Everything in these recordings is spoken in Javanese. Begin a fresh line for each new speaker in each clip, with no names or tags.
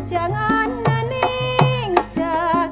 Jangan ning jangan.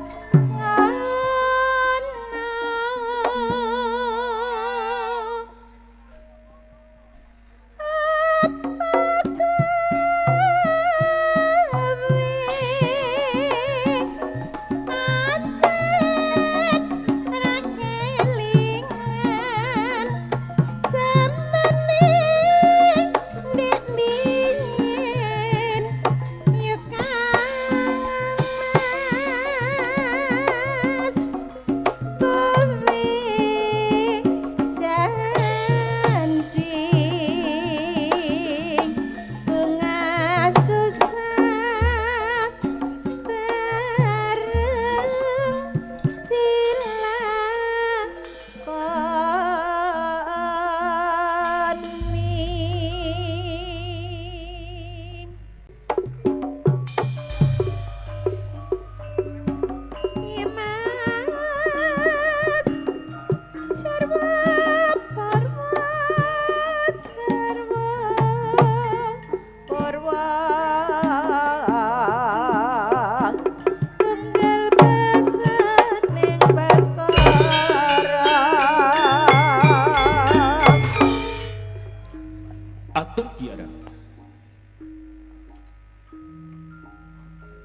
Atur Kiara.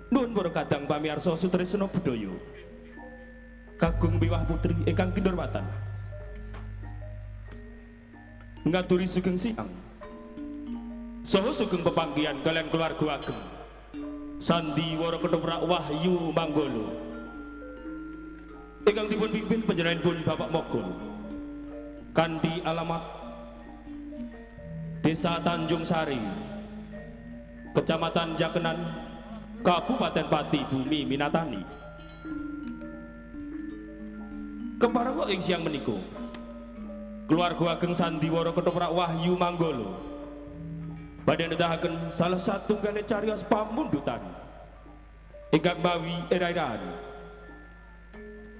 Nuwun para kadang pamirsa sutresna budaya. Kagung miwah putri ingkang kinurmatan. Ngaturi sugeng siang. Saha sugeng pepanggihan kalian keluarga ageng. Sandiwara Ketoprak Wahyu Manggolo. Ingkang dipun pimpin panjenenganipun Bapak Mogol. Kanthi alamat Desa Tanjung Sari, Kecamatan Jakenan, Kabupaten Pati, Bumi Minatani. Keparengga ing siang menika, keluarga ageng Sandiwara Ketoprak Wahyu Manggolo badhe nedahaken salah satunggale cariyos pamundutan ingkang mawi era-eraan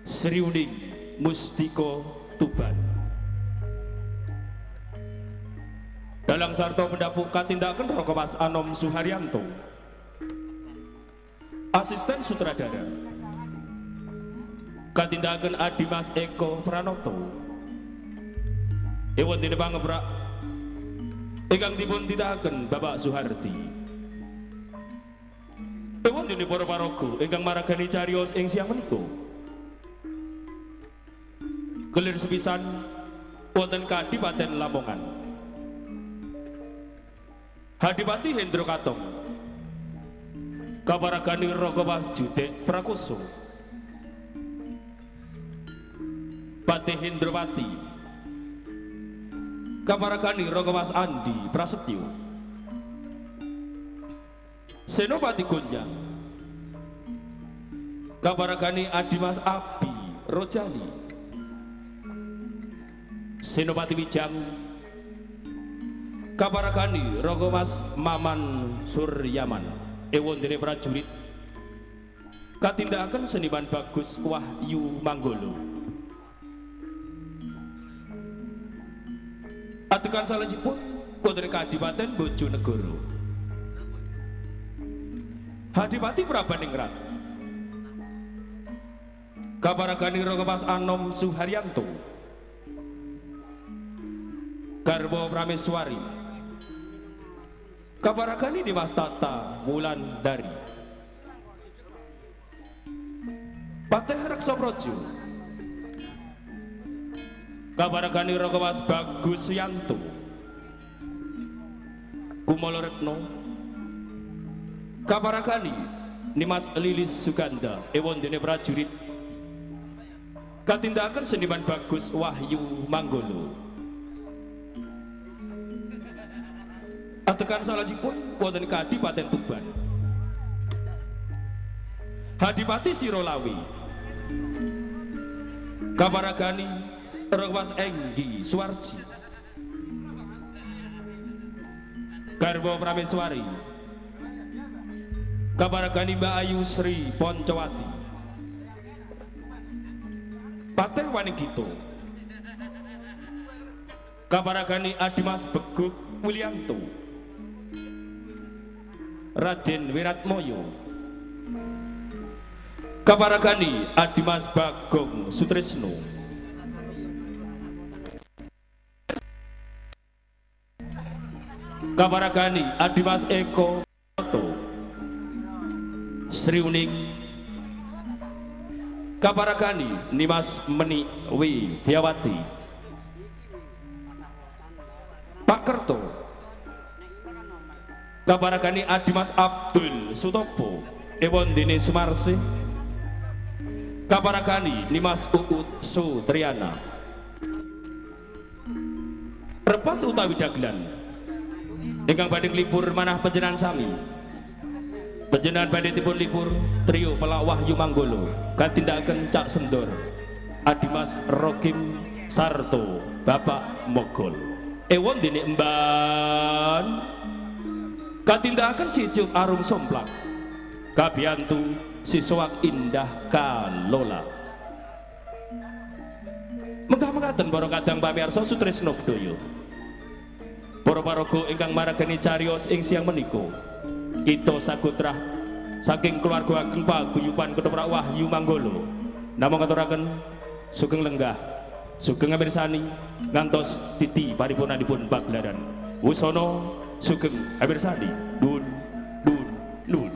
Sri Uning Mustika Tuban. Dalang sarta pendapuk katindakan Raka Mas Anom Suharyanto. Asisten sutradara katindakan Adimas Eko Pranoto. Ewon dene pangeprak ingkang dipun tindakaken Bapak Suhardi. Ewon dene para paraga ingkang maragani cariyos ing siang menika. Kelir sepisan wonten Kadipaten Lamongan. Hadipati Hendro Katong kaparagani Raga Mas Judek Prakoso. Patih Hendropati kaparagani Raga Mas Andi Prasetyo. Senopati Gonjang kaparagani Adimas Abi Rojali. Senopati Wijang kaparagani Raga Mas Maman Suryaman. Ewon dene prajurit katindakaken seniman Bagus Wahyu Manggolo. Adegan salajengipun wonten Kadipaten Bojonegoro. Hadipati Prabaningrat kaparagani Raga Mas Anom Suharyanto. Garwa Prameswari kaparagani Dimas Tata Wulandari. Patih Reksa Praja kaparagani Raga Mas Bagus Suyanto. Kumala Retno kaparagani Nimas Lilis Suganda. Ewon dene prajurit katindakaken seniman Bagus Wahyu Manggolo. Adegan salajengipun wonten Kadipaten Tuban. Hadipati Sirolawi kaparagani Raga Mas Enggi Suwarji. Garwa Prameswari kaparagani Mbak Ayu Sri Poncowati. Patih Wanigito kaparagani Adimas Beguk Wilianto. Raden Wiratmoyo Kaparagani Adimas Bagong Sutrisno. Kaparagani Adimas Eko Sri Uning. Kaparagani Nimas Meni Widiawati. Pak Kerto. Kaparagani Adimas Abdul Sutopo Ewondene Sumarsih. Kaparagani Nimas Uut Sutriana. Repat utawi dagelan ingkang badhe nglipur manah panjenengan sami. Panjenengan badhe dipun lipur trio Pelak Wahyu Manggolo katindakaken Cak Sendor, Adimas Rokim Sarto, Bapak Mogol. Ewon dene emban katindakaken Sijuk Arum Somplak, kabiyantu Sisoak Indah Kalola. Menggah mekaten para kadang pamirsa sutresna budaya. Para paraga ingkang maragani cariyos ing siang menika, kita sagotrah saking keluarga ageng paguyuban Ketoprak Wahyu Manggolo. Namung ngaturaken sugeng lenggah, sugeng amirsani ngantos titi paripurnanipun pagelaran. Wusana sugeng amirsani. Nun nun nun.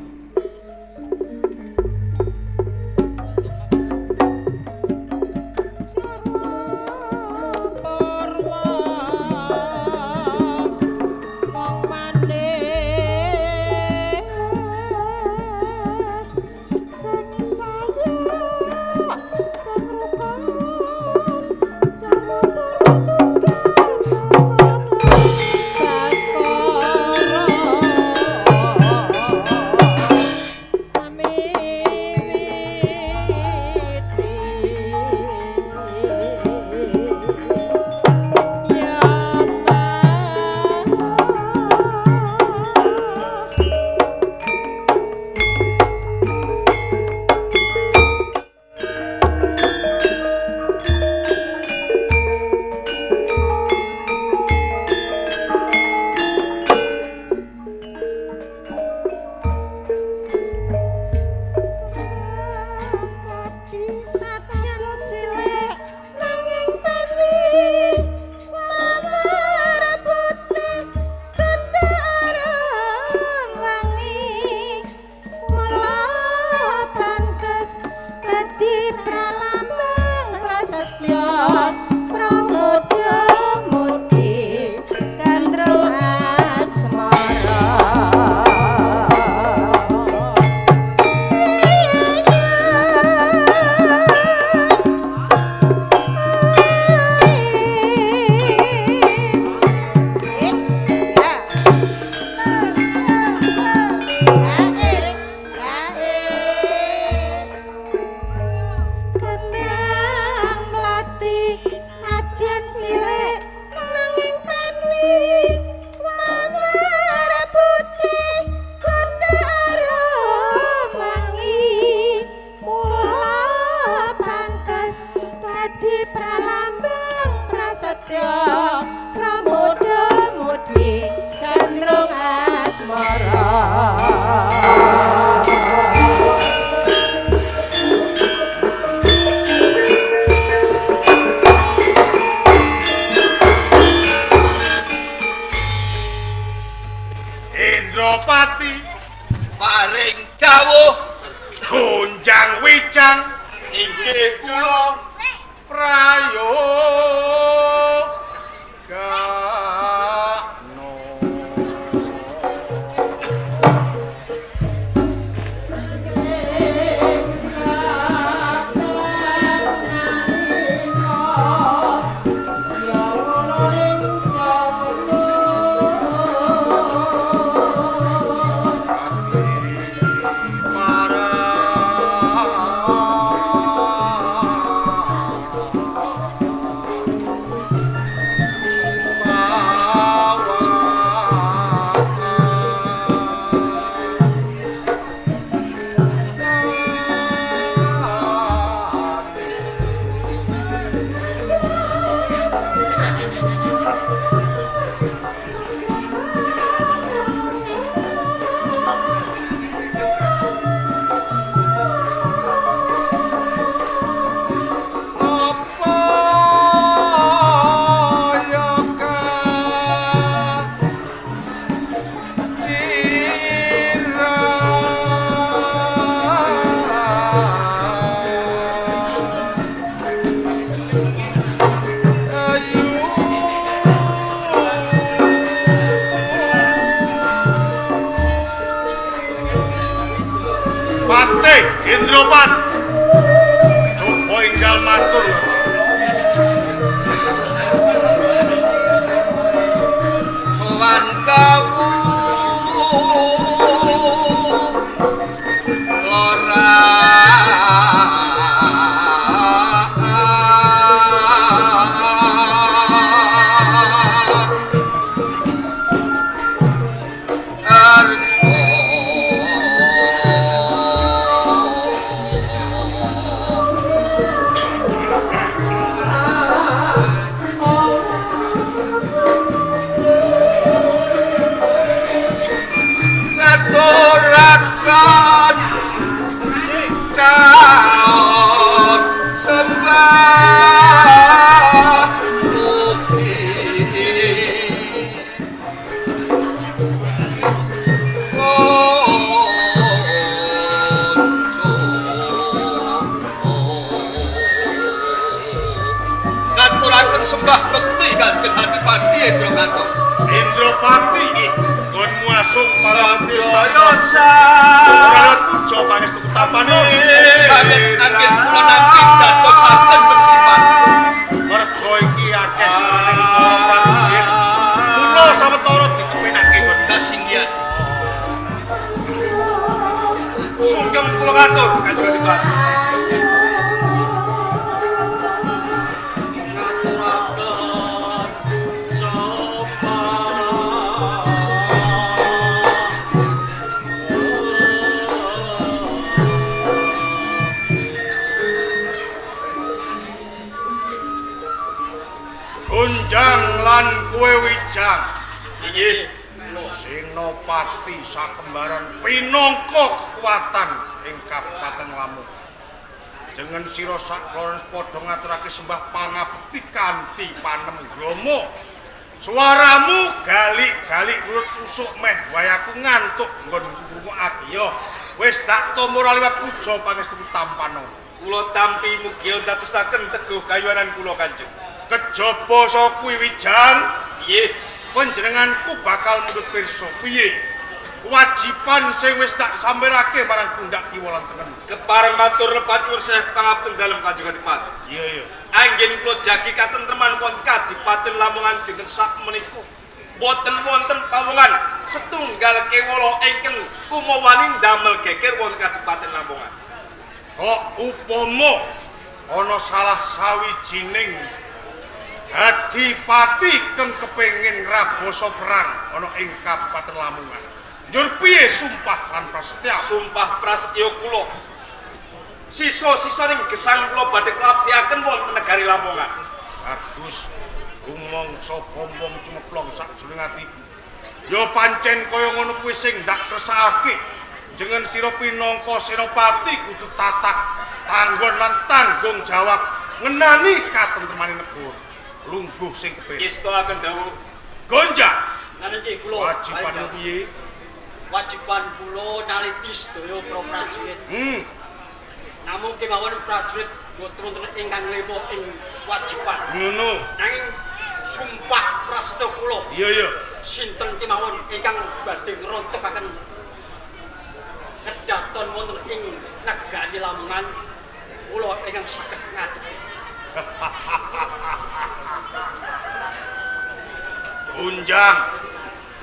Indropati
paring dawuh
gonjang wijang
inggih kula
prayoga. Para Patih Indrapat. Coba enggal matur.
Sowan kawu ora ngaturaken caos sembah mukti ngaturaken sembah bekti Kanjeng Adipati Indrakato.
Indrapati nggonmu asung para
Sedaya
ora puja pangestu tampane.
Saged anggen kula nampi dadosaken sesiman.
Mergo iki akeh sumening para prajurit. Kula sawetara dikepenake nggonmu.
Kasinggihan. Sugeng kula katur Kanjeng Adipati.
Gunjang lan kowe Wijang.
Inggih.
Senopati sakembaran pinangka kekuatan ing Kabupaten Lamongan. Jeneng sira sakloron padha ngaturake sembah pangabekti kanthi panemgrama. Suaramu galik-galik urut usuk meh wayaku ngantuk nggon ngrungokake ya. Wis tak tampa ora liwat puja pangestu tampano.
Kula tampi mugi ndadosaken teguh kayuwanan kula Kanjeng.
Kejaba saka kuwi Wijang,
Nggih.
panjenenganku bakal mundhut pirsa piye kewajiban sing wis tak sampirake marang pundak kiwa lan tengen.
Kepareng matur lepat nyuwun sreh pangapten dalem Kanjeng Adipati.
Iya iya.
Anggen kula jagi katentreman wonten Kadipaten Lamongan dinten sakmenika. Boten wonten pawongan setunggal kewala ingkang kumawani ndamel geger wonten Kadipaten Lamongan.
Kok upama ana salah sawijining adipati kang kepengin ngrabasa perang ana ing Kabupaten Lamongan. Njur piye sumpah lan prasetya?
Sumpah prasetya kula. Sisa-sisaning gesang kula badhe kula abdiaken wonten negari Lamongan.
Bagus. Rumangsa bombong cumeplong sakjroning atiku. Ya pancen kaya ngono kuwi sing ndak kersakake. Jeneng sira pinangka senopati kudu tatak tanggon lan tanggung jawab ngenani katentremane negara. Lungguh sing kepenak.
Ngestakaken dawuh.
Gonjang.
Niki kula
wajiban piye?
Wajiban kula naliti sedaya para prajurit. Namung kemawon prajurit boten wonten ingkang ngliwa ing wajiban.
Ngono.
Nanging sumpah prasetya kula.
Iya iya.
Sinten kemawon ingkang badhe ngrontokaken kedaton wonten ing negari Lamongan kula ingkang saged ngadepi.
Gunjang,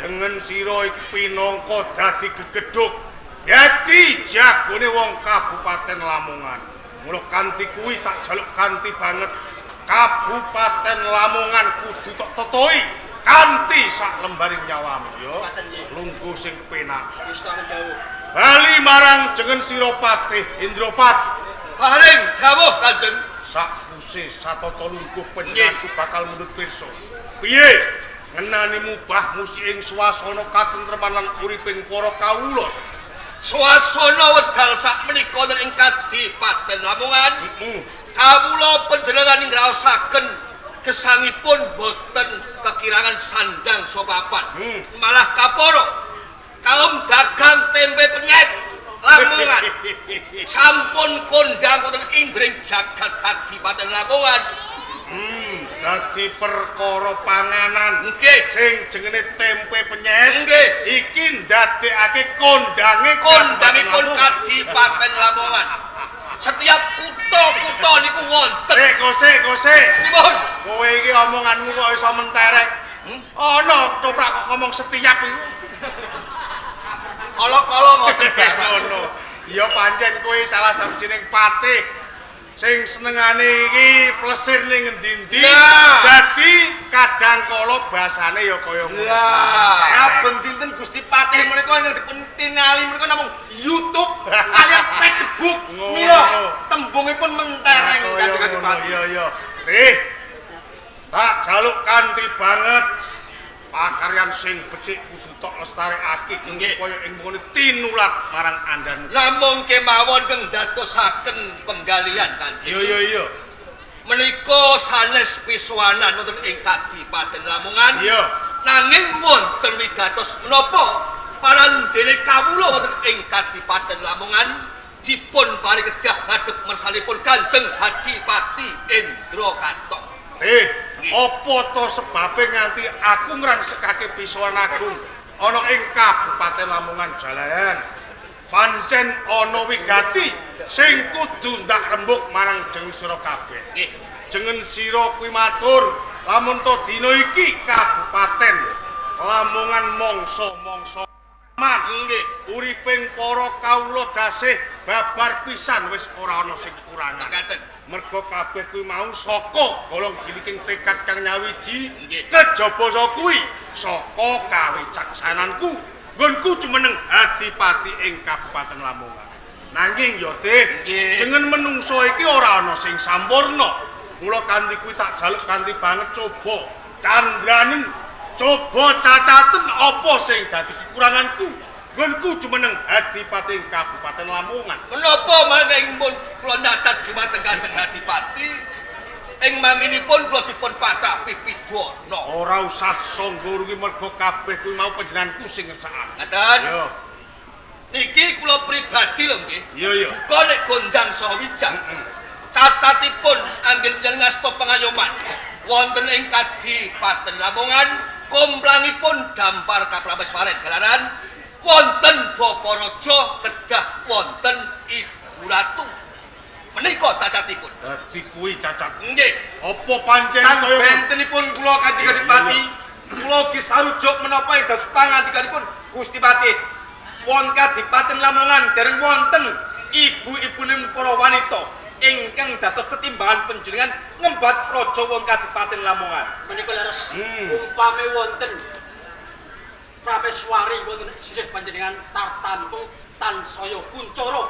jeneng sira iki pinangka dadi gegedhug, dadi jagone wong Kabupaten Lamongan. Mula kanthi kuwi tak jaluk kanthi banget Kabupaten Lamongan kudu tok totoi kanthi sak lembaring nyawamu ya. Lungguh sing penak. Bali marang jeneng sira Patih Indrapat.
Paring dawuh Kanjeng.
Sakuse satata lungguh panjenenganku bakal mundhut pirsa. Piye ngenani mubah musi ing swasana katentreman lan uriping para kawula?
Swasana wedal sakmenika wonten ing Kadipaten Lamongan. Kawula panjenengan ngraosaken gesangipun boten kekirangan sandang sopapan. Malah kapara kaum dagang tempe penyet Lamongan sampun kondang wonten indring jagat Kadipaten Lamongan.
Dadi perkara panganan.
Nggih.
Sing jenenge tempe penyet.
Nggih.
Iki ndadekake kondange
Kondangipun Kadipaten Lamongan. Setiap kutha-kutha niku wonten.
Sik, gosek, gosek.
Pripun?
Kowe iki omonganmu kok iso mentereng. Ana ketoprak kok ngomong setiap iku.
Kala-kala ngoten barang.
Ngono. Ya pancen kowe salah sawijining patih sing senengane iki plesir ning ngendi-endi. Dadi kadang kala basane ya kaya ngono.
Lah, saben dinten Gusti Patih menika ingkang dipun tinali menika namung YouTube kaliyan Facebook. Mila tembungipun mentereng Kanjeng Adipati.
Iya, iya. Eh. Tak jaluk kanthi banget pakaryan sing becik kudu tok lestarekake supaya ing mengkono tinulat marang andhanmu.
Namung kemawon keng dadosaken penggalian Kanjeng.
Iya, iya, iya.
Menika sanes pisuwanan wonten ing Kadipaten Lamongan.
Iya.
Nanging wonten wigatos menapa parandene kawula wonten ing Kadipaten Lamongan dipun paring kedah ngadhep mersanipun Kanjeng Adipati Indra Katon.
Apa to sebabe nganti aku ngrangsekake pisuwan agung ana ing Kabupaten Lamongan jalaran? Pancen ana wigati sing kudu ndak rembug marang jeneng sira kabeh.
Nggih.
Jeneng sira kuwi matur lamun to dina iki Kabupaten Lamongan mangsa-mangsa aman.
Nggih.
Uriping para kawula dasih babar pisan wis ora ana sing kekurangan.
Mekaten.
Merga kabeh kuwi mau saka golong giliking tekad kang nyawiji,
Nggih.
kejaba saka kuwi saka kawicaksananku nggonku jumeneng adipati ing Kabupaten Lamongan. Nanging ya Teh, jeneng menungso iki ora ana sing sampurna. Mula kanthi kuwi tak jaluk kanthi banget coba candranen, coba cacaten apa sing dadi kekuranganku. Nggonku jumeneng adipati ing Kabupaten Lamongan.
Menapa mangke pun kula nyacat dumateng Kanjeng Adipati ing mangginipun kula dipun patapi pidana.
Ora usah sangga rugi merga kabeh kuwi mau panjenenganku sing ngersakake.
Ngaten.
Iya.
Niki kula pribadi lho nggih.
Iya, iya.
Duka nek gonjang saha wijang. Cacatipun anggen panjenengan ngasta pangayoman wonten ing Kadipaten Lamongan, komplangipun dampar kaprameswaren jalaran wonten Bapa Raja kedah wonten Ibu Ratu. Menika cacatipun.
Dadi kuwi cacat.
Nggih.
Apa pancen kaya
Bentenipun kula Kanjeng Adipati, kula ugi sarujuk menapa ing dados pangandikanipun Gusti Patih. Wonten Kadipaten Lamongan dereng wonten ibu-ibune para wanita ingkang dados tetimbangan panjenengan ngembat praja wonten Kadipaten Lamongan.
Menika leres umpami wonten Prameswari wonten sisih panjenengan tartamtu tansaya kuncara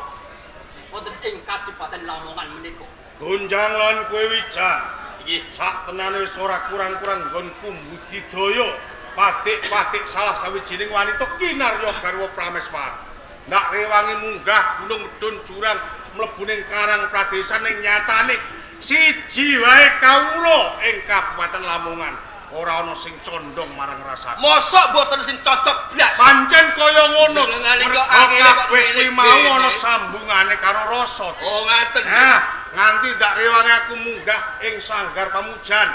wonten ing Kadipaten Lamongan menika.
Gonjang lan kowe wijang.
Nggih.
Sak tenane wis ora kurang-kurang nggonku mbudidaya patik-patik salah sawijining wanita kinarya garwa Prameswari. Ndak rewangi munggah gunung medhun jurang mlebu ning karang pradesan ning nyatane siji wae kawula ing Kabupaten Lamongan ora ana sing condong marang rasane.
Mosok mboten sing cocok blas.
Pancen kaya ngono.
Jenengane kok angele kok
kabeh
ngene
kuwi mau
dene.
ana sambungane karo rasa.
Oh ngaten.
Nah, nganti ndak rewangi aku munggah ing sanggar pamujan.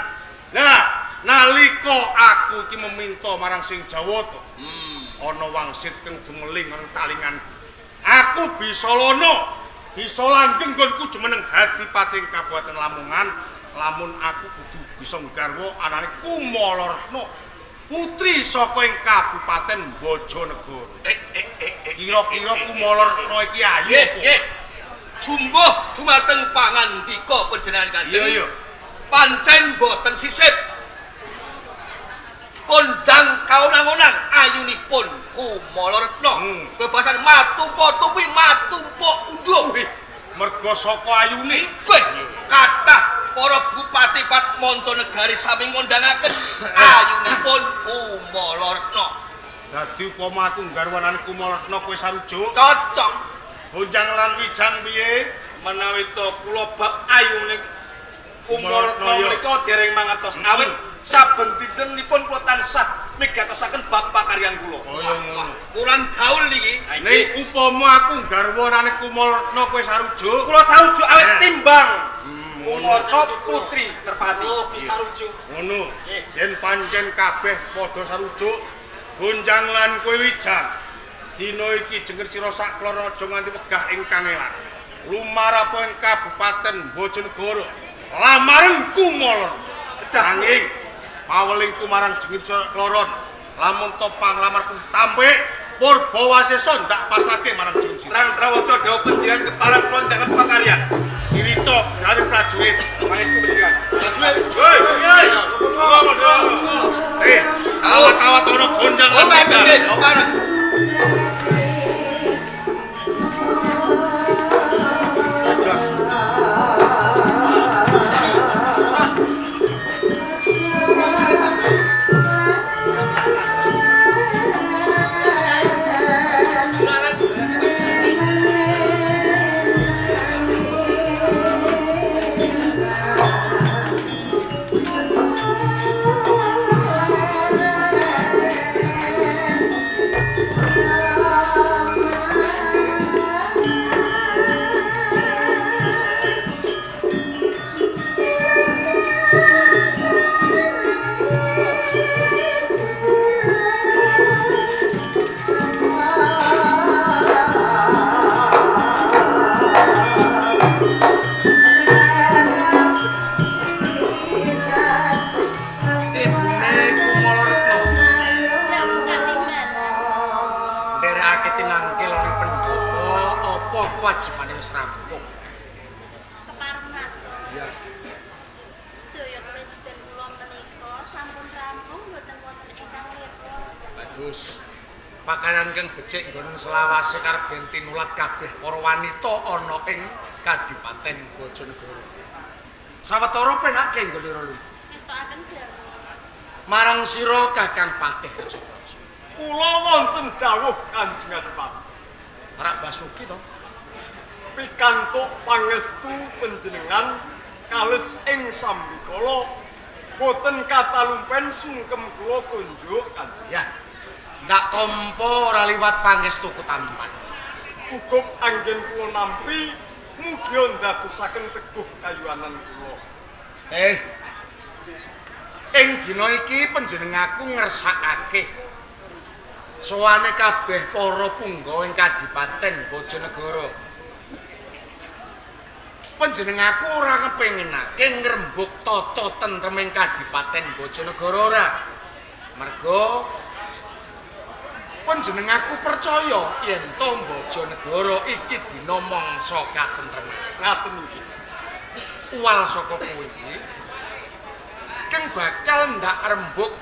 Nah, nalika aku iki meminta marang sing Jawata, ana wangsit kang dumeling ana talingan. Aku bisa lono, bisa langgeng nggonku jumeneng adipati ing Kabupaten Lamongan, lamun aku kudu bisa nggarwa anane Kumalaretna, putri saka ing Kabupaten Bojonegoro. Kira-kira Kumalaretna iki ayu
Nggih,
apa?
nggih. Jumbuh dumateng pangandika panjenengan Kanjeng.
Iya, iya.
Pancen boten sisip. Kondang kaunang-unang ayunipun Kumalaretna. Bebasan matumpa-tumpi matumpa unduh.
Wih, merga saka ayune.
Nggih, kathah para bupati pat manca negari sami ngondangaken ayunipun Kumalaretna.
Dadi upama aku nggarwanane Kumalaretna kowe sarujuk.
Cocok.
Gonjang lan wijang piye?
Menawi to kula bab ayune Kumalaretna menika dereng mangertos awit saben dintenipun kula tansah migatosaken bab pakaryan kula.
Kaya ngono.
Kurang gaul niki.
Ning upama aku nggarwanane Kumalaretna kowe sarujuk.
Kula sarujuk awit timbang. Kumatra Putri Merpati.
Kula ugi sarujuk.
Ngono. Yen pancen kabeh padha sarujuk, Gonjang lan kowe Wijang. Dina iki jengger sira sakloro aja nganti wegah ing kangelan. Lumarapa ing Kabupaten Bojonegoro. Lamaren Kumala. Nanging pawelingku marang jengger sakloron, lamun to panglamarku tampik Purbawasesa ndak pasrahke marang jengger sira.
Terang trawaca dawuh panjenengan keparang kula ndangen pakaryan.
Kirita jare prajurit.
Pangestu panjenengan. Prajurit. Hei, hei. Monggo, monggo.
Kawat-kawat ana gonjang lan
Wijang.
Kewajibane wis rampung.
Kepareng matur.
Iya.
Sedaya kewajiban kula menika sampun rampung mboten wonten ingkang lirwa.
Bagus. Pakanan kang becik nggon selawase karep ben tinulat kabeh para wanita ana ing Kadipaten Bojonegoro. Sawetara penake nggon ira lu.
Ngestokaken dawuh.
Marang sira Kakang Patih Rajapraja.
Kula wonten dawuh Kanjeng Adipati.
Rak Basuki to?
Pikantuk pangestu panjenengan kalis ing sambikala boten katalumpen sungkem kula kunjuk Kanjeng.
Ya. Ndak tampa ora liwat pangestuku tampan.
Cukup anggen kula nampi mugi ndadosaken teguh kayuwanan kula.
Ing dina iki panjenengaku ngersakake sowane kabeh para punggawa ing Kadipaten Bojonegoro. Panjenengaku ora kepinginake ngrembug tata tentrem ing Kadipaten Bojonegoro ora. Merga panjenengaku percaya yen to Bojonegoro iki dina mangsa katentreman.
Ngaten iki.
Uwal saka kuwi kang bakal ndak rembug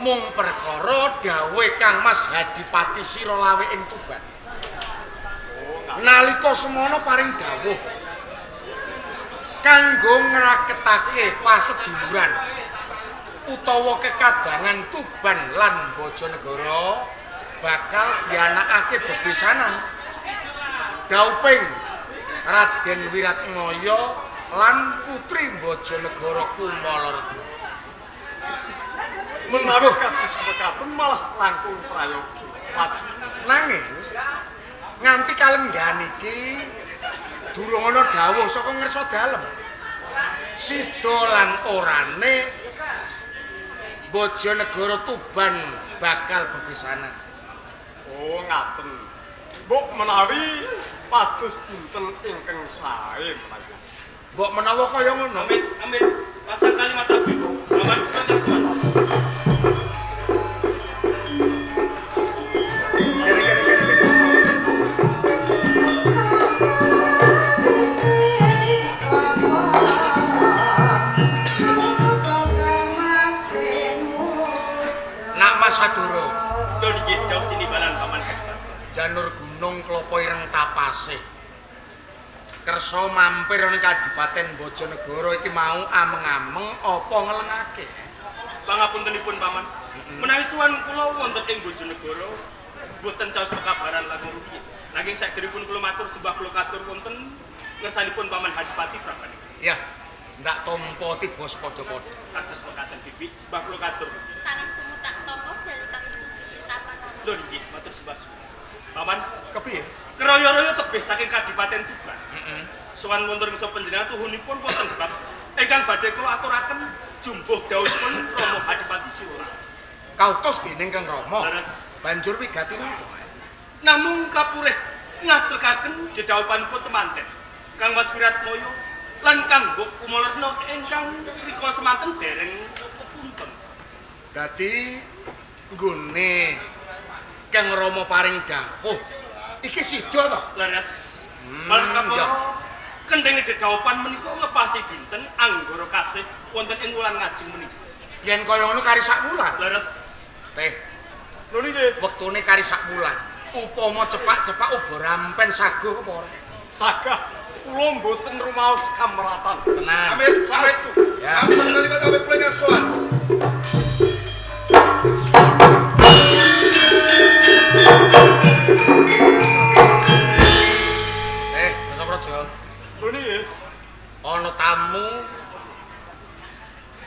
mung perkara dawuhe Kang Mas Hadipati Sira Lawe ing Tuban. Nalika semono paring dawuh kanggo ngraketake paseduluran utawa kekadangan Tuban lan Bojonegoro bakal dianakake bebesanan dauping Raden Wiratnaya lan Putri Bojonegoro Kumalaretna.
Menawi kados mekaten malah langkung prayogi wajib.
Nanging nganti kalenggahan iki durung ana dawuh saka ngersa dalem. Sida lan orane Bojonegoro Tuban bakal bebesanan.
Oh ngaten. Mbok menawi pados dinten ingkang sae menawi.
Mbok menawa kaya ngono.
Amit amit pasang kalimat tabib. Paman kasuwan.
Sadoro.
Lho nggih dawuh tinimbalan Paman.
Janur gunung klopo ireng tapase. Kersa mampir ana Kadipaten Bojonegoro iki mau ameng-ameng apa ngelengake?
Pangapuntenipun Paman. Menawi suwan kula wonten ing Bojonegoro boten caos pekabaran langkung rumiyin. Nanging saderengipun kula matur sembah kula katur wonten ngersanipun Paman Hadipati Prabani.
Ya, ndak tampa tiba padha-padha.
Kados mekaten Bibi, sembah kula katur.
Pangestumu tak tampa bali pangestu Gusti Tapanan.
Lho nggih, matur sembah suwun. Paman,
kepiye?
Keroyo-royo tebih saking Kadipaten Tuban. Sowan wonten ing panjenengan tuhunipun wonten bab ingkang badhe kula aturaken jumbuh dawuhipun Rama Adipati Siwala.
Kautus dening Kang Rama.
Leres.
Banjur wigati napa?
Namung kapurih ngasrekaken dedhawuhanipun temanten Kang Mas Wiratmoyo lan Kang Mbok Kumalerna ingkang rika semanten dereng kepunten.
Dadi nggone Kang Rama paring dawuh iki sida to?
Leres. Malah kapara kendheng dedhawuhan menika ngepasi dinten anggara kasih wonten ing wulan ngajeng menika.
Yen kaya ngono kari sak wulan.
Leres.
Teh,
Lho niki
wektune kari sak wulan. Upama cepak-cepak uba rampen saguh apa ora?
Sagah kula mboten rumaos kamratan.
Tenan.
Amit, amit.
Ya.
Asal nalika kawit kula ingkang sowan.
Mas Praja,
Lho niki
ana tamu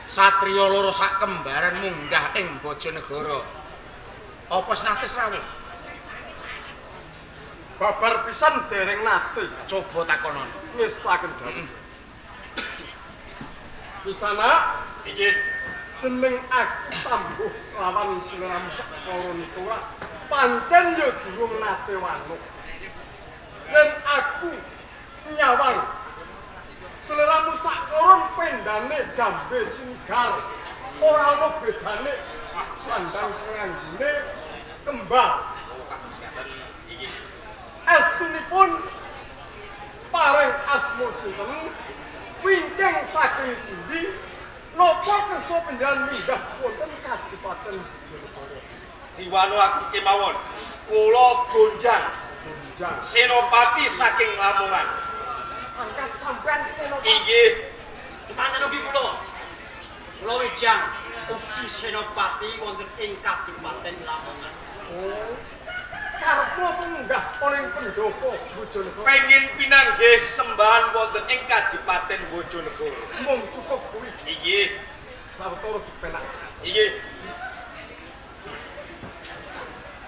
satriya loro sak kembaran munggah ing Bojonegoro. Apa senate srawuh?
Babar pisan dereng nate.
Coba takonono.
Ngestakaken dawuh. Kisana
Inggih.
Jeneng aku tambuh lawan sliramu sakara niku ora pancen ya durung nate wanuk. Yen aku nyawang sliramu sakara pendane jambe singgar ora ana bedane sandang nganggone kembang. Estunipun paring asma sinten wingking saking pundi napa kersa panjenengan minggah wonten Kadipaten Bojonegoro?
Diwano aku kemawon. Kula Gonjang,
Gonjang
Senopati saking Lamongan.
Angkat sampean Senopati.
Inggih.
Semanten ugi kula. Kula Wijang ugi Senopati wonten ing Kadipaten Lamongan.
Oh. Karepmu apa munggah ana ing pendopo Bojonegoro?
Pengin pinanggih sembahan wonten ing Kadipaten Bojonegoro.
Mung cukup kuwi.
Inggih.
Sawetara dipenak.
Inggih.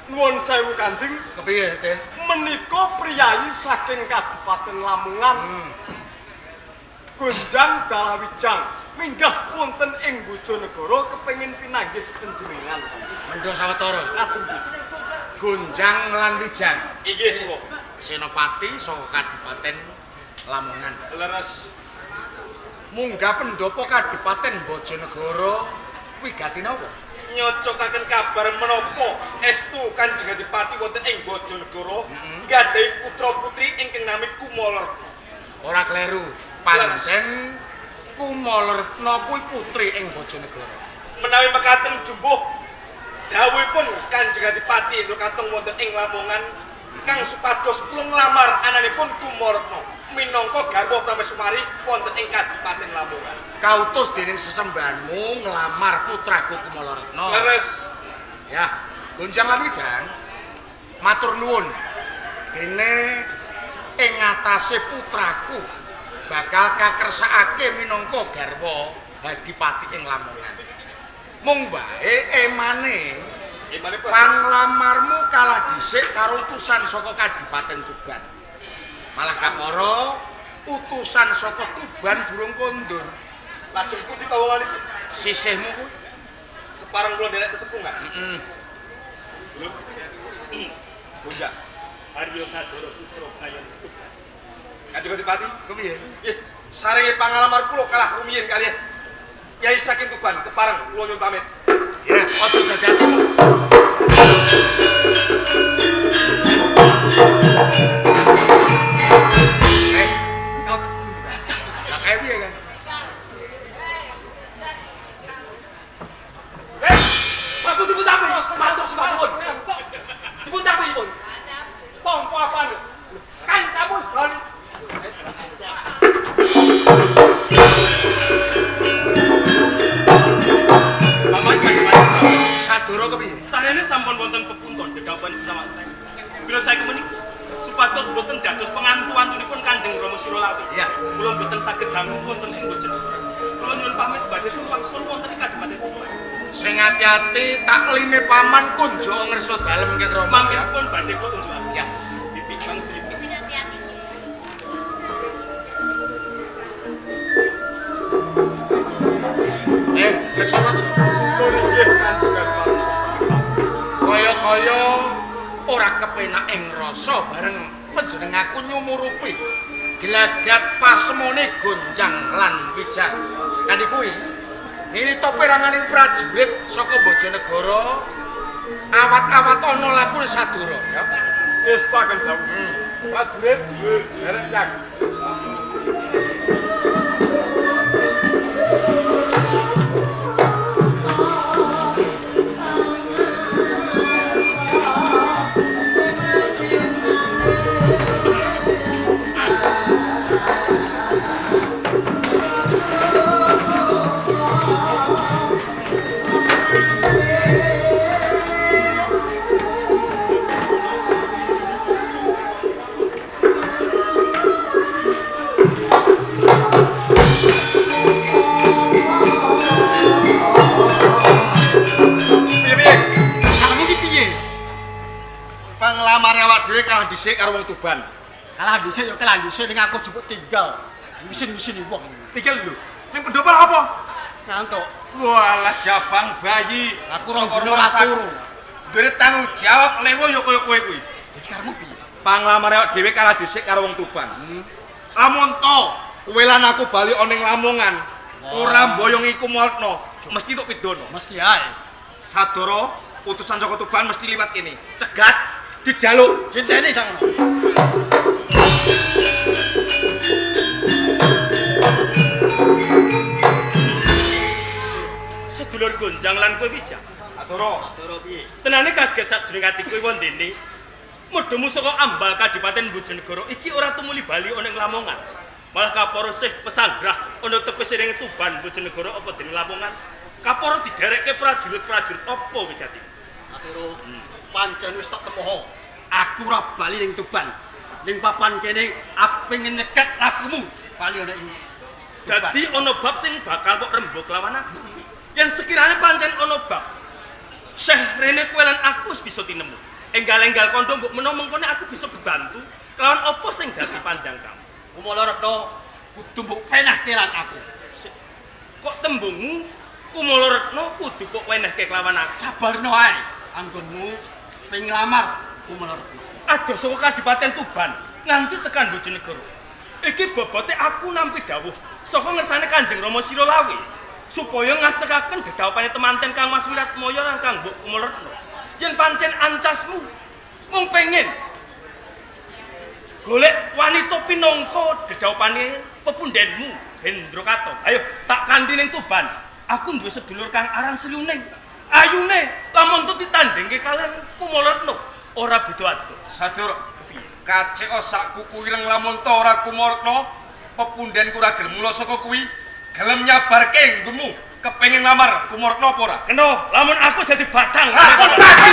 Nuwun sewu Kanjeng.
Kepiye, Teh?
Menika priyayi saking Kadipaten Lamongan. Gonjang Dalawijang minggah wonten ing Bojonegoro kepengin pinanggih panjenengan.
Mendho sawetara. Gonjang lan Wijang.
Inggih kula.
Senopati saka Kadipaten Lamongan.
Leres.
Munggah pendopo Kadipaten Bojonegoro wigati napa?
Nyocokaken kabar menapa estu Kanjeng Adipati wonten ing Bojonegoro nggadahi putra-putri ingkang nami Kumalerna.
Ora kleru. Pancen Kumalerna kuwi putri ing Bojonegoro.
Menawi mekaten jumbuh dawuhipun Kanjeng Adipati katon wonten ing Lamongan kang supados kula nglamar ananipun Kumalerna minangka garwa Prameswari wonten ing Kadipaten Lamongan.
Kautus dening sesembahanmu nglamar putraku Kumalerna.
Leres.
Ya, Gonjang lan Wijang matur nuwun. Dene ing ngatasé putraku bakal kakersakake minangka garwa Adipati ing Lamongan. Mung wae emane panglamarmu kalah dhisik karo utusan saka Kadipaten Tuban. Malah kapara utusan saka Tuban durung kondur.
Lajeng pundi pawonganipun?
Sisihmu kuwi
kepareng kula nderek tetepungan.
Heeh.
Lho. Bocah
Arya Sadoro putra kayon Tuban.
Kanjeng Adipati,
kepiye?
Nggih, sarenge pangalamar kula kalah rumiyin kaliyan Yai saking Tuban kepareng kula nyuwun pamit.
Ya, aja dadi atimu. Lah kae piye kae?
Sampun dipun tampi, matur sembah nuwun. Dipun tampi pun.
Tampa apane? Kancamu wis bali.
Sadoro kepiye?
Sarene sampun wonten pepunton dedhawuhan samanten. Bila saiki menika supados boten dados pengantu-antunipun Kanjeng Rama Sirolawi.
Iya.
Kula boten saged dangu wonten ing Bojonegoro. Kula nyuwun pamit badhe wangsul wonten ing Kadipaten Tuban.
Sing ati-ati taklime paman kunjo ngersa dalem Kang Rama.
Mangkinipun badhe kula tunjukaken.
Ya.
Bibi Bang Sri.
Sing ati-ati.
ora kepenak ing rasa bareng panjenengaku nyumurupi gelagat pasemone Gonjang lan Wijang. Kanthi kuwi ngene to peranganing prajurit saka Bojonegoro awat-awat ana lakune Sadura ya.
Ngestaken dawuh. Prajurit derek yak.
Panglamare awak dhewe kalah dhisik karo wong Tuban.
Kalah dhisik ya kalah dhisik ning aku jupuk tinggal. Isin-isini wong.
Tinggal lho. Ning pendopo apa?
Ngantuk.
Walah jabang bayi.
Aku rong dino ora turu.
Duwe tanggung jawab lewo ya kaya kowe kuwi.
Iki karepmu piye?
Panglamare awak dhewe kalah dhisik karo wong Tuban. Lamun to kowe lan aku bali ana ning Lamongan, ora mboyongi Kumoltno, mesti tok pidana.
Mesti ae.
Sadara utusan saka Tuban mesti liwat kene. Cegat dijaluk.
Cinteni sangono.
Sedulur Gonjang lan kowe Wijang.
Sadara.
Sadara piye?
Tenane kaget sajroning atiku wondene. Mudhemu saka ambal Kadipaten Bojonegoro iki ora tumuli bali ana ing Lamongan. Malah kapara sih pesanggrah ana tepis ning Tuban Bojonegoro apa dening Lamongan. Kapara diderekke prajurit-prajurit apa Wijati?
Sadara. Pancen wis tak temoho. Aku ora bali ning Tuban. Ning papan kene aku nyeket lakumu bali ana ing Tuban.
Dadi ana bab sing bakal kok rembug lawan aku. Yen sekirane pancen ana bab Syekh rene kowe lan aku wis bisa tinemu. Enggal-enggal kandha mbok menawa mengkone aku bisa bebantu kelawan apa sing dadi panjang kamu.
Kumala Retno kudu mbok penahke lan aku.
Kok tembungmu Kumala Retno kudu kok wenehke kelawan aku?
Sabarno ae anggonmu ping nglamar Kumala Retno.
Adoh saka Kadipaten Tuban nganti tekan Bojonegoro. Iki bobote aku nampi dawuh saka ngersane Kanjeng Rama Sira Lawe supaya ngasekaken dedhawupane temanten Kang Mas Wiratmaya lan Kang Mbok Kumala Retno. Yen pancen ancasmu mung pengen golek wanita pinangka dedhawupane pepundhenmu Hendro Katon. Ayo tak kanthi ning Tuban. Aku duwe sedulur kang aran Sriuning. Ayune lamun tu ditandhingke kalian Kumala Retno ora beda adoh.
Sadura kacek sak kuku ireng lamun ta ora Kumala Retno pepundhenku ora gelem mula saka kuwi gelem nyabarke nggonmu kepengin nglamar Kumala Retno apa ora?
Kena lamun aku dadi bathang.
Aku dadi.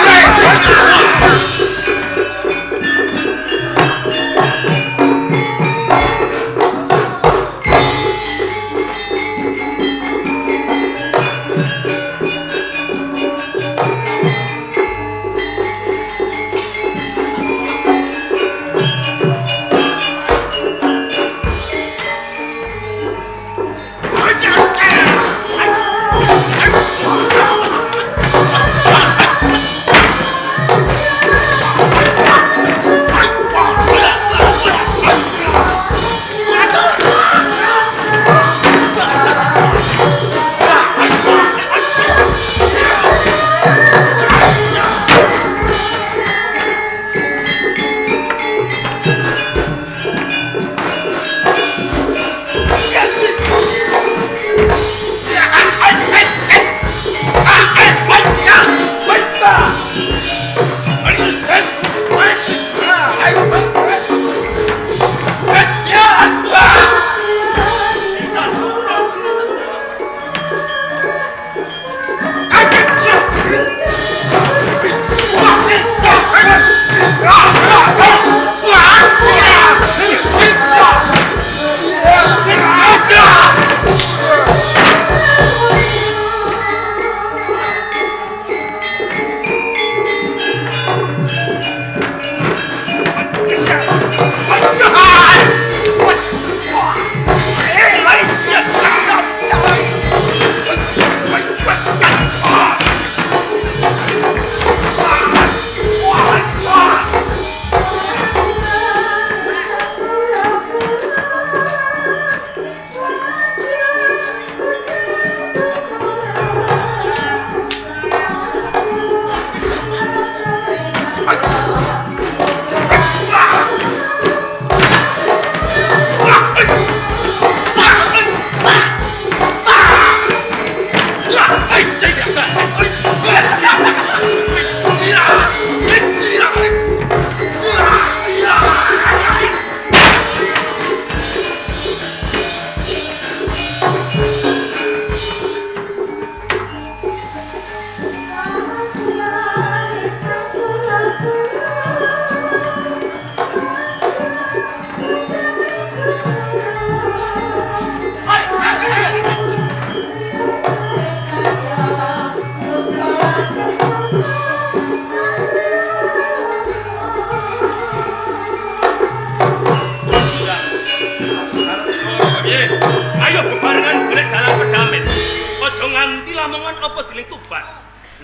dening Tuban.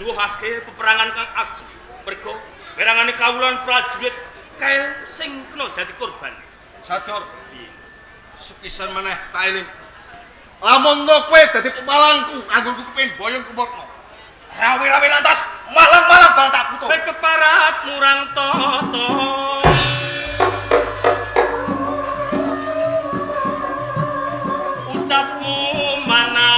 Luwuhake peperangan kang agung. Mergo perangane kawula prajurit kae sing kena dadi korban.
Sador. Piye? Sepisan meneh tak eling. Lamun to kowe dadi pepalangku, anggonku kepengin boyong kumurna. Rawe-rawe lantas, malang-malang bal tak butuh.
Kowe keparat murang toto. Ucapmu mana?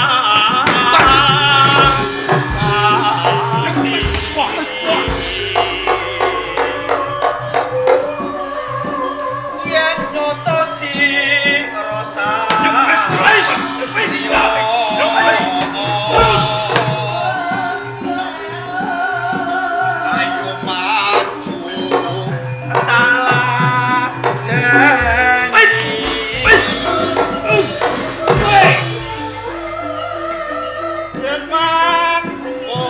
Yen nyoto si rasa. Ayo maju taladeni.
Yen mangkono.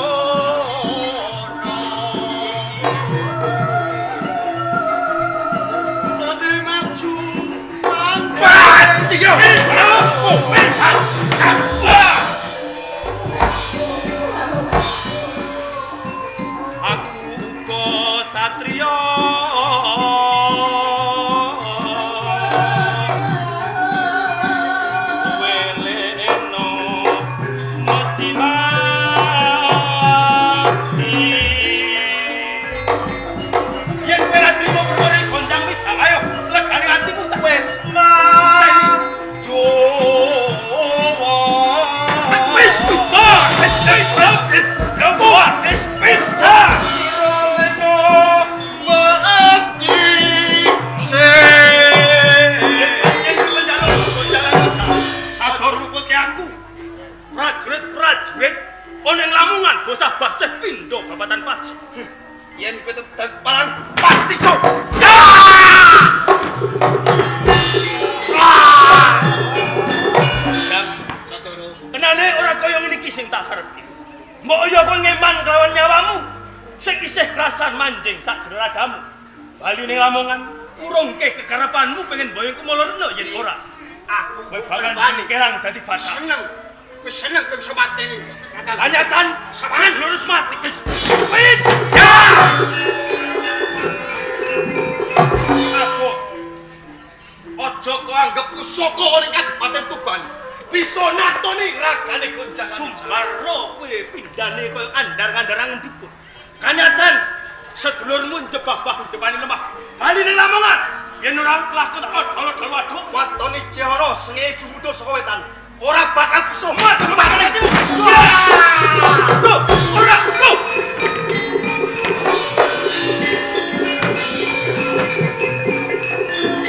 Dadi maju Aku uga satriya. Weleno mesti mati. Yen kowe ora trimo perkara goncang wijang, ayo legane atimu tak
Wis maju.
Wis pintar, wis pintar, wis pintar.
Sira leno mesti sing.
Yen penjaluk gonjangan wijang, sadar luputke aku. Prajurit-prajurit ana ing Lamongan bosah baseh pindha babatan paji.
Yen kowe tetep palang pati sok.
Tenane ora kaya ngene iki sing tak karepke. Mbok ya kowe ngeman kelawan nyawamu sing isih krasan manjing sak jero ragamu. Bali ning Lamongan urungke kekarepanmu pengen boyong Kumalarena yen ora.
Aku
Kowe bakal dikerang dadi bathak.
seneng. Wis seneng kowe bisa mateni. Kakang.
Kanyatan
Sawangan.
lurus mati wis. Wis.
Aduh. Aja kok anggap kusaka ning Kadipaten Tuban. Bisa natoni ragane gonjangan.
Sumbaro kowe pindhane kaya andar-andaran dukun. Kanyatan sedulurmu njebabah depane lemah. Bali ning Lamongan. Yen ora kelakon tak odol-odol waduk.
Watone Jehana senge jumuda saka wetan. Ora bakal bisa
Maju atimu. Go, ora go.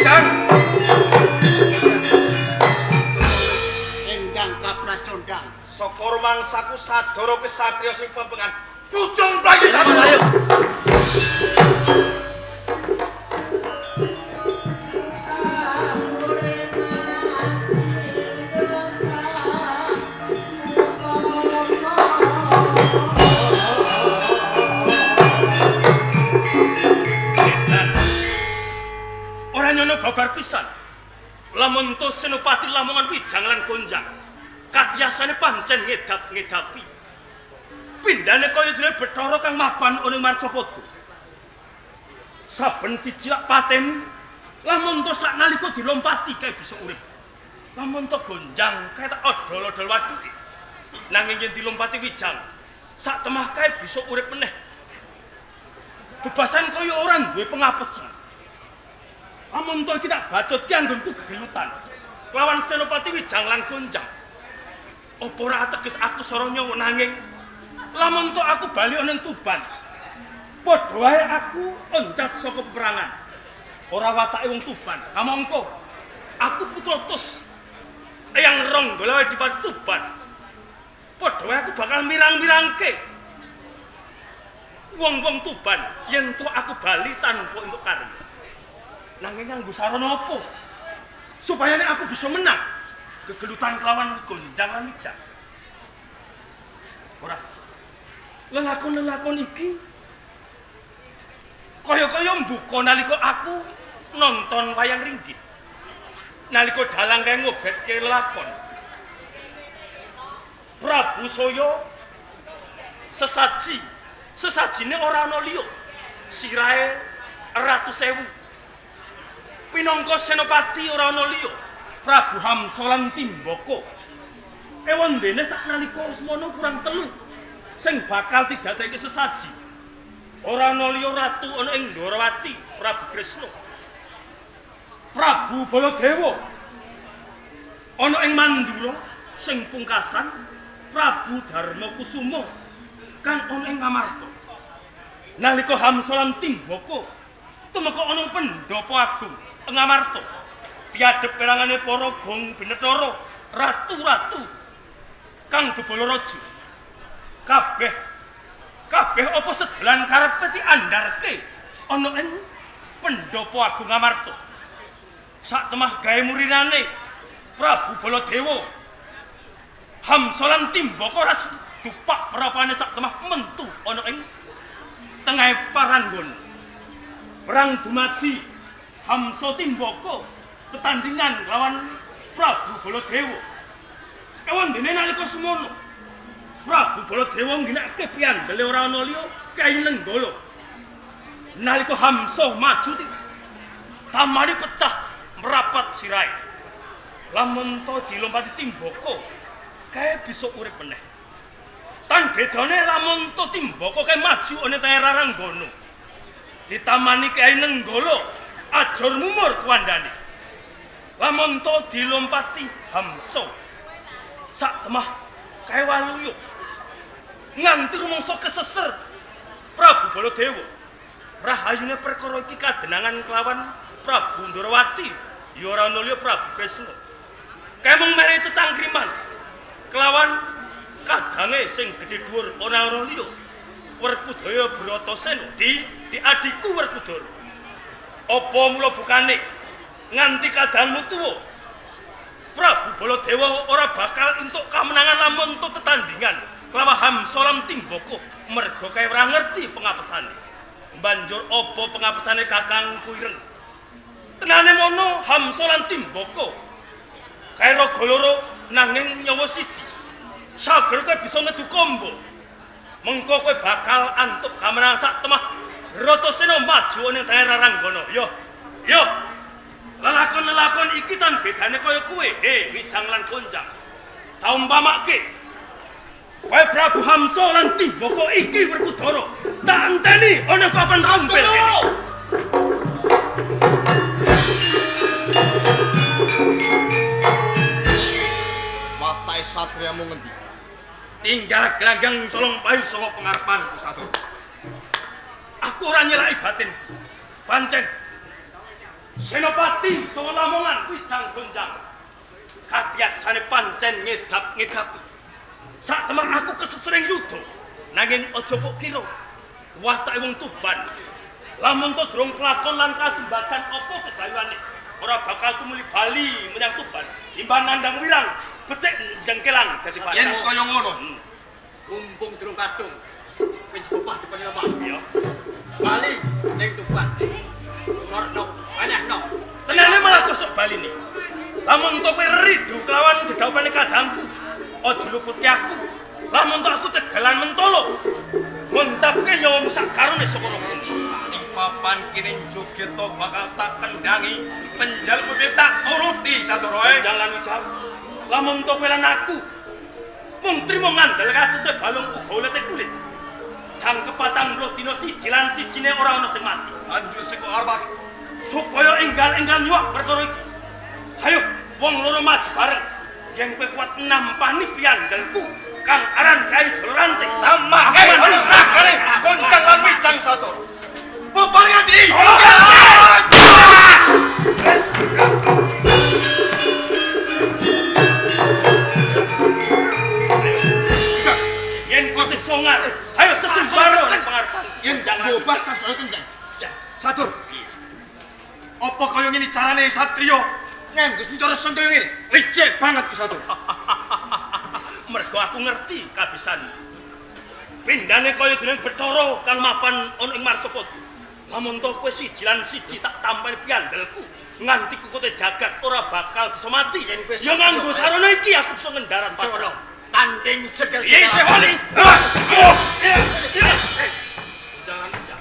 Jang.
Endang kapracondang.
Saka rumangsaku sadara kuwi satriya sing pempengan. Pucung mlayu sadara.
Ayo. Edan. Ora nyono babar pisan. Lamun to Senopati Lamongan Wijang lan Gonjang. Katiyasane pancen ngedap-ngedapi. Pindhane kaya dene Bathara kang mapan ana ing Marcapada. Saben siji lak pateni, lamun to saknalika dilompati kae bisa urip. Lamun to Gonjang kae tak odol-odol waduke. Nanging yen dilompati Wijang, sak temah kae bisa urip meneh. Bebasan kaya ora duwe pengapesan. Lamun to iki tak bacot ki anggonku gegelutan lawan Senopati Wijang lan Gonjang. Apa ora ateges aku sora nyawa nanging lamun to aku bali ana ing Tuban. Padha wae aku loncat saka peperangan. Ora watake wong Tuban. Kamangka aku putra Tus Eyang Ronggolawe Dipati Tuban. Padha wae aku bakal mirang-mirangke wong-wong Tuban yen to aku bali tanpa entuk karya. Nanging nganggo sarana apa? Supaya nek aku bisa menang gegelutan kelawan Gonjang lan Wijang. Ora. Lelakon-lelakon iki kaya-kaya mbuka nalika aku nonton wayang ringgit. Nalika dalang kae ngobetke lelakon. Prabu Saya Sesaji, sesajine ora ana liya. Sirahe Ratu Sewu. Pinangka senopati ora ana liya. Prabu Hamsa lan Timbaka. Ewandene saknalika semono kurang telu sing bakal didadekake sesaji. Ora ana liya ratu ana ing Ndorowati, Prabu Kresna. Prabu Baladewa ana ing Mandura sing pungkasan Prabu Darmakusuma kang ana ing Ngamarta. Nalika Hamsa lan Timbaka tumeka ana pendhapa agung Ngamarta, tiadep perangane para gong binetara, ratu-ratu kang bebala raja. Kabeh kabeh apa sedelan karepe diandharke ana ing pendhapa agung Ngamarta. Sak temah gawe murinane Prabu Baladewa, Hamsa lan Timbaka ora dupak prapane sak temah mentu ana ing tengahe paranggon. Perang dumadi Hamsa Timbaka tetandingan lawan Prabu Baladewa. Ewandene nalika semono Prabu Baladewa ngginakake piyandele ora ana liya Kyai Lenggala. Nalika Hamsa maju tamane pecah merapat sirahe. Lamun to dilompati Timbaka kae bisa urip meneh. Tan bedane lamun to Timbaka kae maju ana tengah Raranggana. Ditamani Kyai Lenggala ajur mumur kuwandane. Lamun to dilompati Hamsa sak temah kae waluya nganti rumangsa keseser Prabu Baladewa. Rahayune perkara iki kadenangan kelawan Prabu Ndorowati ya ora ana liya Prabu Kresna. Kae mung menehi cecangkriman kelawan kadange sing gedhe dhuwur ora ana liya Werkudaya Bratasena di adhiku Werkudara. Apa mula bukane nganti kadangmu tuwa Prabu Baladewa ora bakal entuk kamenangan lamun entuk tetandingan kelawan Hamsa lan Timbaka merga kae ora ngerti pengapesane. Banjur apa pengapesane kakangku ireng? Tenane mono Hamsa lan Timbaka kae raga loro nanging nyawa siji. Sager kowe bisa ngedu kombo. Mengko kowe bakal antuk kamenangan sak temah Bratasena maju ning tengah Raranggana. Yo. Yo. Lelakon-lelakon iki tan bedane kaya kowe, Wijang lan Gonjang. Taumpamake. Kowe Prabu Hamsa lan Timbaka iki Werkudara. Tak enteni ana papan tampil kene.
Watake satriyamu ngendi? Tinggal gelanggang colong payu saka pengarepanku Satur.
Aku ora nyelaki batin. Pancen Senopati saka Lamongan Wijang Gonjang. Katiasane pancen ngedap-ngedapi. Sak temah aku kesesering yuda. Nanging aja kok kira watake wong Tuban. Lamun to durung kelakon lan kasembatan apa kedayuane, ora bakal tumuli bali menyang Tuban. Timbang nandang wirang, becik jengkelang dadi pacar.
Yen kaya ngono,
mumpung durung kadung, kowe njupuk depan lemah.
Iya.
Bali ning Tuban. Lorno, anyahno.
Tenane malah kosok baline. Lamun to kowe ridu kelawan dedhaupane kadangku, aja luputke aku. Lamun to aku tegelan mentolo, ngontapke nyawamu sak karone saka raga.
Ing papan kene joget to bakal tak kendangi, penjaluk piye tak turuti Satoroe.
Jalan Wijang. Lamun to kowe lan aku mung trimo ngandel katuse balung uga ulete kulit. Jangkep 40 dina siji lan sijine ora ana sing mati.
Banjur sing kok arepake
supaya enggal-enggal nyuwak perkara iki. Hayo wong loro maju bareng. Yen kowe kuat nampani piyandelku kang aran Kyai Jolorante.
Tamake ana ragane Goncang lan Wijang Satoro. Bebarengan di.
Yen kowe songar, ayo sesembaro nang pangarepan.
Yen bobar sansaya kenceng.
Satur. Apa kaya ngene carane satriya nganggo senjata sentul ngene? Licik banget ki Satur.
Mergo aku ngerti kabisan. Pindane kaya dening Bathara kang mapan ana ing Marcapada. Lamun to kowe siji lan siji tak tampani piyandelku nganti kukote jagat ora bakal bisa mati. Ya nganggo sarana iki aku bisa ngendarat.
Ngono. Tanding jeger.
Isih wali. Jangan aja.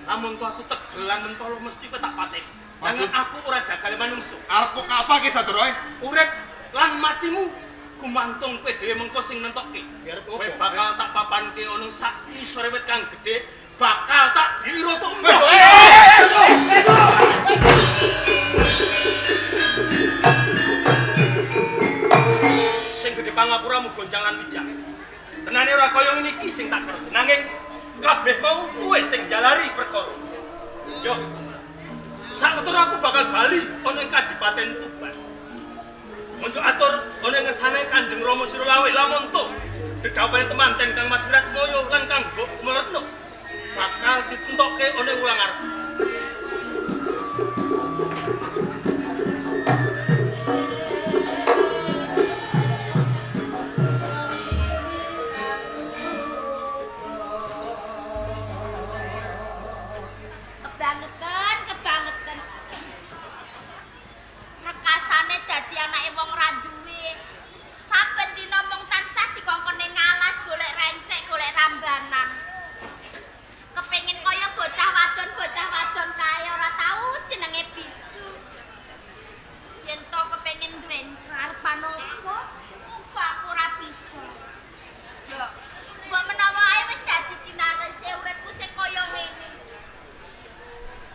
Lamun to aku tegelan mentolo mesti kowe tak pateni. Nanging aku ora jagale manungsa.
Arep kok kapake sadoroe?
Urip lan matimu gumantung kowe dhewe mengko sing nentokke. Kowe bakal tak papanke ana sak ngisore wit kang gedhe, bakal tak dirotok mbah. Sing gedhe pangapuramu Gonjang lan Wijang. Tenane ora kaya ngene iki sing tak kerep. Nanging kabeh mau kowe sing jalari perkara. Yo. Sawetara aku bakal bali ana ing Kadipaten Tuban. Munjuk atur ana ing ngersane Kanjeng Rama Sira Lawe lamun to dedhawuhane temanten Kang Mas Wiratmoyo lan Kang Mbok Kumala bakal ditentokke ana ing wulan arep.
Kebangetan, kebangetan. Rekasane dadi anake wong ra duwe. Saben dina mung tansah dikongkone ngalas golek rencek, golek rambanan. Kepengin kaya bocah wadon kae ora tau jenenge bisu. Yen to kepengin duwe karepan apa, muga aku ora bisa. Yo, mbok menawa ae wis dadi kinarese uripku sing kaya ngene.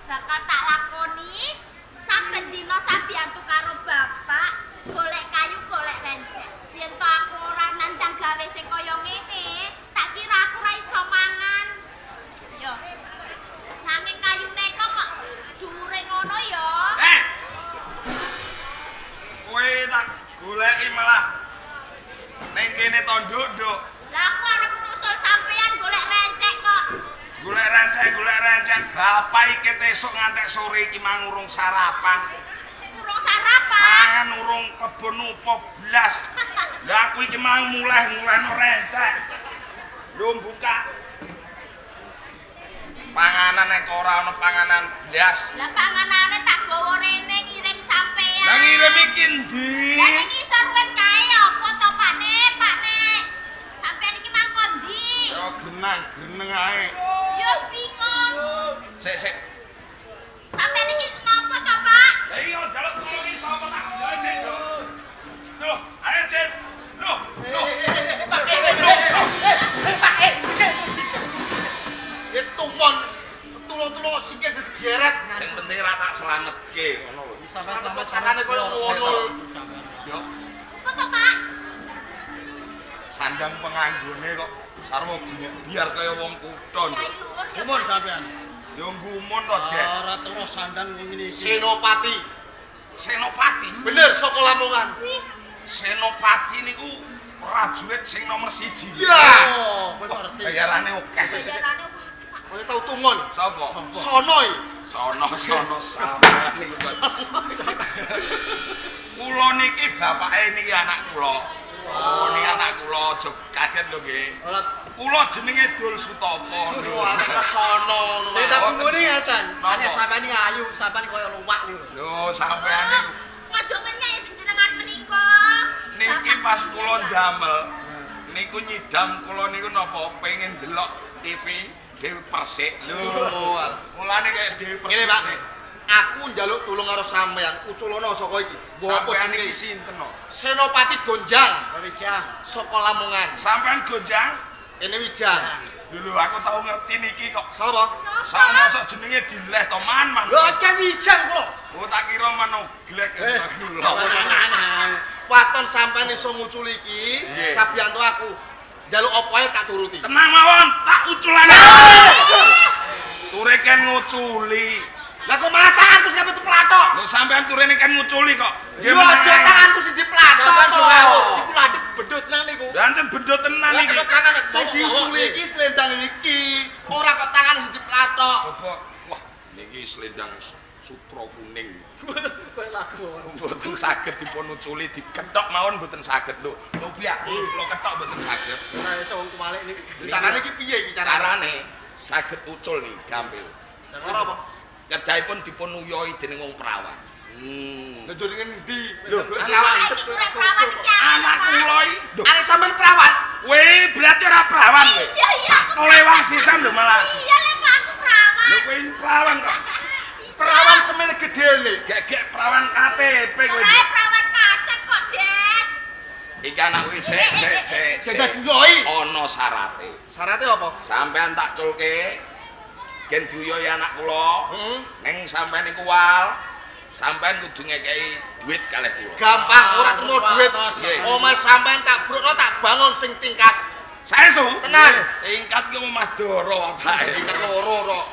Bakal tak lakoni saben dina sabiyantu karo bapak golek kayu golek rencek. Yen to aku ora nandang gawe sing kaya ngene, tak kira aku ora iso mangan. Yo. Nanging kayune kok dhuwure ngono ya.
Eh. Kowe tak goleki malah ning kene to, Nduk, Nduk.
Lah aku arep nusul sampean golek rencek kok.
Golek rencek, bapak iki esuk ngantek sore iki mang urung sarapan.
Urung sarapan.
Mangan urung kebon opo blas. Lah aku iki mang muleh-mulehno rencek. Yo buka. Panganan nek ora ana panganan blas.
Lah panganane tak gawa rene ngirim sampean.
Lah ngirim iki endi?
Lah ning isor wit kae apa to, Pakne? Pakne. Sampean iki mangko ndi?
Yo genang-geneng ae.
Yo bingung.
Sik sik.
Sampean iki napa to, Pak?
Lah iya njaluk tulung iki sapa tak ayo Cek. Loh, ayo Cek. Loh, loh.
Pak, sikil, sikil. Ya tumon, tulung-tulung sikil sing digeret.
Sing penting ra tak slametke ngono lho.
Selamat carane koyo ngono.
Yo,
Apa to, Pak?
sandang penganggone kok sarwa biar kaya wong kutha.
Kyai luhur ya.
Gumun sampean.
Yo gumun to, Dek.
Ora turu sandang wong ngene iki.
Senopati.
Senopati.
Bener saka Lamongan.
Wih,
Senopati niku prajurit sing nomor 1.
Ya.
Oh, kowe kok ngerti.
Bayarane akeh.
bayarane wah, Pak.
Kowe tau tumon.
Sapa?
Sono iki.
Sono-sono sampean niku. Kula niki bapake niki anak kula. Oh, niki anak kula aja kaget lho nggih.
Ora
Kula jenenge Dul Sutopo.
Wah, sono ngono.
sing tak tunggone ngeten.
Napa?
Nek sampean iki ayu, sampean koyo luwak niku.
Lho, sampean niku
Aja ngenyek panjenengan menika.
niki pas kula ndamel niku nyidam kula niku napa pengen delok TV Dewi Persik. Lho, mulane kaya Dewi
Ngene,
Persik.
Pak.
sik.
Aku njaluk tulung karo sampean, uculono saka iki. Mbok apa
Sampean
jenenge?
niki sinten no?
Senopati Gonjang
Wijang.
saka Lamongan.
Sampean Gonjang?
Ini Wijang.
Lho, aku tau ngerti niki kok.
Sapa?
Sama sok jenenge dileh to man man.
Lho kan Wijang kula.
Oh, tak kira manoglek to kula.
Waton sampean iso nguculi iki,
Nggih.
sabiyanto aku. Njaluk apa ae tak turuti.
Tenang mawon, tak uculane. Ture kan nguculi.
Lah kok malah tanganku sing sampe diplathok.
Lho sampean turene kan nguculi kok.
Yo aja tanganku sing diplathok
Sampean
to.
sing ngawur. Iku landhep bendut tenan niku.
Lah ancen bendho tenan
Lah
iki.
kedot kanan.
Sing diuculi iki selendang iki, ora kok tangan sing diplathok.
Bapak, wah niki selendang sutra kuning.
Koyo lagu.
Mboten saged dipun uculi, diketok mawon mboten saged lho. Lho piye? Kula ketok mboten saged.
Ora iso wong kuwalik niku.
Carane iki piye iki carane?
Carane saged ucul nih gampil.
Ora apa?
Kedahipun dipun uyohi dening wong perawan.
Lah jare ngendi?
Lho,
Saiki urip perawan iki
Anak kula iki.
Arek sampean perawan.
Kowe berarti ora perawan kowe.
Iya iya aku.
Oleh wong sisan lho malah.
Iya lho Pak, aku perawan.
Lho kowe perawan kok.
Perawan semene gedene.
Gek-gek perawan KTP kowe.
Ora perawan kasep kok, Den.
Iki anak kuwi sik sik sik.
Dadak yoi.
Ana syarate.
Syarate apa?
Sampean tak culke. Gen duyoi anak kula.
Heeh.
Ning sampean iku wal. Sampean kudu ngekeki duit kalih kula.
Gampang ora trimo duit.
Nggih.
Omah sampean tak brukno tak bangun sing tingkat.
Saestu?
Tenan.
Tingkat ki omah doro watake.
Tingkat loro kok.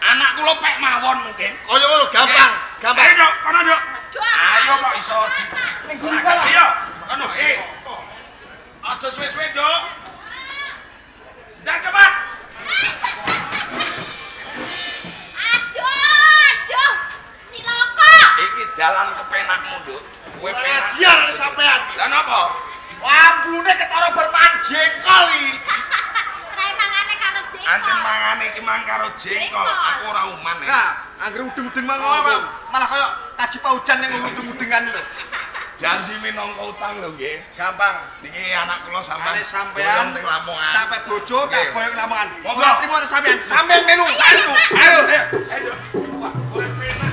Anak kula pek mawon mungkin.
Kaya ngono gampang, gampang.
Ayo, Dok, kono, Dok.
Aduh,
Ayo kok iso di
Ning sini lah.
Ayo, kono, eh. Aja suwe-suwe, Dok. Ndak coba.
Aduh, aduh. Cilaka.
Iki dalan kepenakmu, Duk. Kowe penak.
Ajar sampean.
Lah napa?
Lambune ketara bermain jengkol iki.
Trae mangane karo jengkol.
Ancen mangane iki mang karo jengkol. Aku ora uman. eh.
Nah, anggere udeng-udeng mang ngono kaya malah kaya kaji paujan ning udeng-udengan lho.
Janji minangka utang lho nggih.
Gampang.
Niki anak kula sampean.
Ane sampean
boyong teng Lamongan.
Tak pek bojo, tak
Nggih.
boyong Lamongan.
Monggo.
Ora trimo sampean, sampean melu.
Ayo, ayo, ayo. Wah, urip penak.